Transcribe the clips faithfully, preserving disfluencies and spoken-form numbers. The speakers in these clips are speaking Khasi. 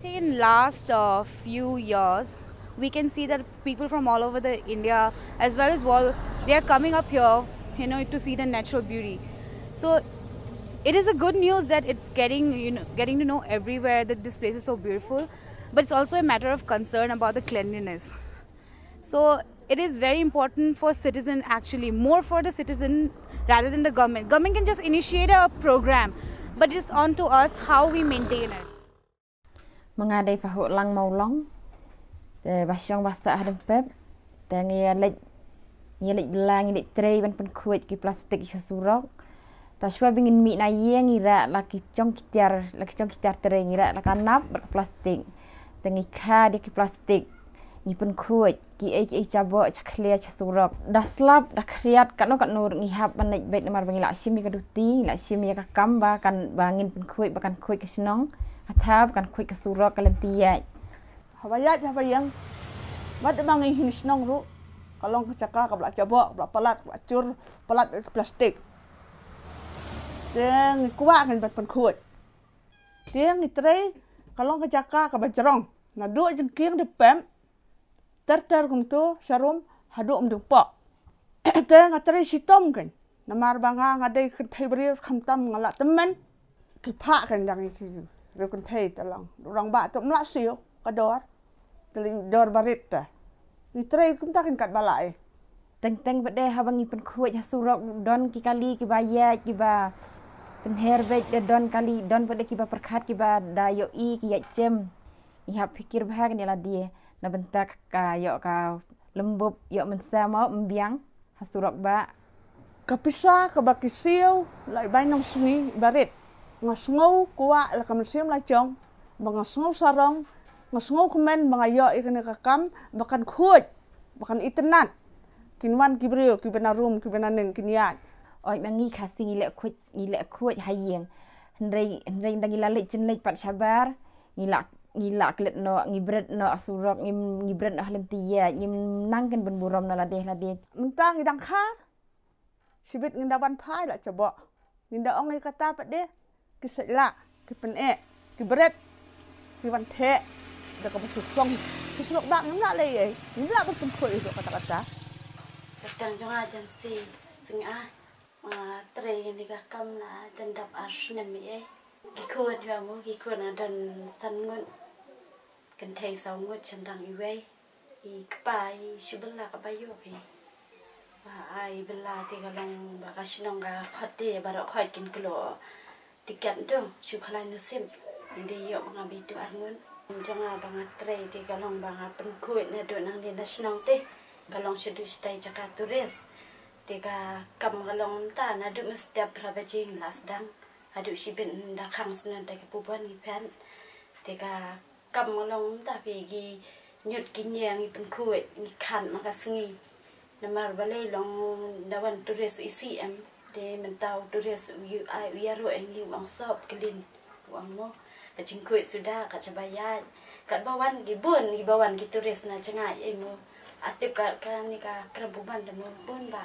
In last uh, few years, we can see that people from all over the India, as well as world, they are coming up here, you know, to see the natural beauty. So it is a good news that it's getting, you know, getting to know everywhere that this place is so beautiful, but it's also a matter of concern about the cleanliness. So it is very important for citizen, actually, more for the citizen rather than the government. Government can just initiate a program, but it's on to us how we maintain it. Manga dei pahuh lang mau long. Te ba shong ba sa hadem pep. Te ngi lek ngi lek bela ngi lek trei ban pynkhuid ki plastik sha surok. Ta shwa bi ngin mi na ye ngi ra la ki chong ki tiar la ki chong ki tiar trei ngi ra la ka nap bad ka plastik. Te ngi kha de ki plastik ngi pynkhuid ki ei ki ei chabo cha khlia cha surok da slap da khriat kano kano ngi hap ban lek bet namar ba ngi la shim ya ka duti ngi la shim ya ka kam ba kan ba ngin pynkhuid ba kan khuid ka shnong. Ka thap kan khuid ka surok ka lynti ïaid. Haba ïaid haba ïeng. Bad ma ngi hin shnong ruh ka long ka jaka ka bla jabok ka bla palat ka bla chur palat ka plastik. Te ngi kwah ngan bad pynkhuid. Te ngi trei ka long ka jaka ka ba jrong. Naduh jingkieng da pem ter ter kumto sharum haduh mdung pok. Te nga trei shitom kan. Namar ba nga nga dei kynthei briew khamtam nga la temen. Ki phah kan dang ki riew kynthei te long. Rong ba tu mla siew ka dor. Te ling dor barit ta. Ngi trei kumta kan kat bala eh. Teng teng bad dei haba ngi pynkhuid ha surok don ki kali ki ba ïaid ki ba pynher bad da don kali don bad dei ki ba pyrkhat ki ba da ïoh i ki ïaid chem. Ngi hap phikir bha kan ïa la die na bynta ka ïoh ka lembub ïoh mynsa mau mbiang ha surok ba. Ka pisa ka ba ki siew la i bai nong sngi i barit. Nga sngew kwah la ka mynsiem la jong ba nga sngew sarong nga sngew kmen ba nga ïoh i kane ka kam ba kan khuid ba kan itynnat. Kin wan ki briew ki bana rum ki bana ning kin ïaid. Oi ma ngi Khasi ngi leh khuid ngi leh khuid ha ïing. Hynrei hynrei da ngi la leit jin leit pat shabar ngi la ngi la klet noh ngi bret noh ha surok ngi ngi bret noh ha lynti ïaid ngi nang ken ban burom na lade lade. Mynta ngi dang khar shibit ngin da wan phai la chaboh ngin da ong ïa kata pat de ki sait la ki pyneh ki bret ki wan theh da ka ba shu song shu shlok ba ngim la lei ei ngim la ban pynkhuid ïa kata kata. Ka tang jong a jan si sing a. Nga trei kane ka kam la dang dap ar snem ïa. Ki khun ïa mo ki khun nga don san ngut. Kynthei saw ngut shynrang iwei. I kpa i shu bylla kaba ïoh phi. Ba ai bylla te ka long ba ka shnong ka khot te baroh khot kin kloi. Tiket tu shu khlaiñ nusip. Inde ïoh ba nga bit tu ar ngut. Jong nga ba nga trei te ka long ba nga pynkhuid naduh nangne na shnong te. Ka long shaduh shatai jaka tourist. Te ka kam ka long mynta naduh mynstep phra baje ngi la sdang haduh shibit nda khang snem te ka pubon ngi phet. Te ka kam ka long mynta phi ngi ñiut ki ñiang ngi pynkhuid ngi khan ma ka sngi. Namar balei long da wan tourist u isih em te mynta u tourist u ai u ïaroh ïa ngi u ong sop clean u ong mo. Ka jingkhuid suda ka jaba ïaid. Katba wan ki bun kiba wan ki tourist na jngai ei mo. Atip ka kane ka krem pubon da mo bun ba.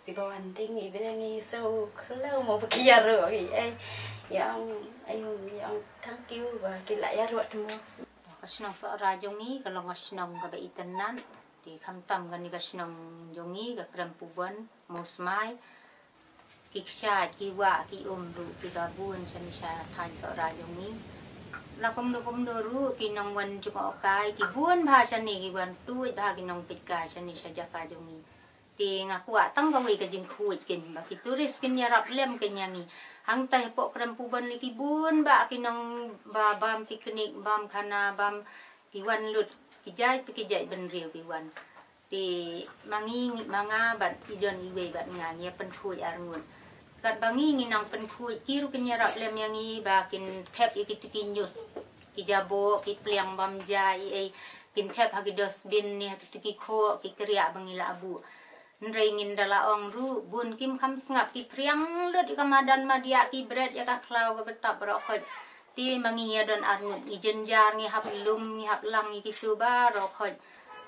Kiba wan ding i bidang i so khlaw mo ba ki ïaroh i ei. I ong ai ong i ong thank you ba ki la ïaroh tu mo. Ka shnong Sohra jong i ka long ka shnong kaba itynnat. Te khamtam kane ka shnong jong i ka krem pubon mo smai. Ki kshaid ki wah ki um ruh ki ba bun shane sha thaiñ Sohra jong i. La kumno kumno ruh ki nongwan jngohkai ki bun bha shane ki wan tuid bha ki nongpeitkai shane sha jaka jong i. Te nga kwah tang kawei ka jingkhuid kin ba ki tourist kin ïarap lem kin ïa ngi. Hangtai hapoh Krempubon le ki bun ba ki nong ba bam picnic bam khana bam ki wan lut ki jait pa ki jait bynriew ki wan. Te ma ngi ma nga bad i don iwei bad nga ngi ïa pynkhuid arngut. Katba ngi ngi nang pynkhuid ki ruh kin ïarap lem ïa ngi ba kin thep ïa kitu ki ñiut ki jabok ki pliang bam ja i ei kin thep ha ki dustbin ne ha kitu ki khoh ki kriah ba ngi la buh. Hynrei ngin da la ong ruh bun kim kham sngap ki phriang lut ïa ka madan madiah ki bret ïa ka khlaw kaba tap baroh khoit. Te ma ngi ïa don arngut ngi jynjar ngi hap lum ngi hap lang ïa kitu baroh khoit.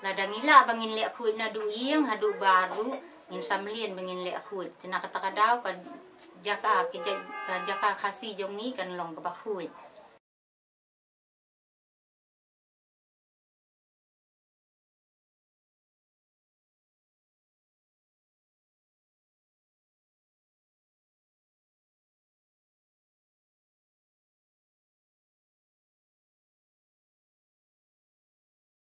Lada ngi lah ba ngin leh khuid naduh ïing haduh bar ruh ngin sa mlien ba ngin leh khuid. Te na kata ka daw ka jaka ka jaka Khasi jong ngi kan long kaba khuid.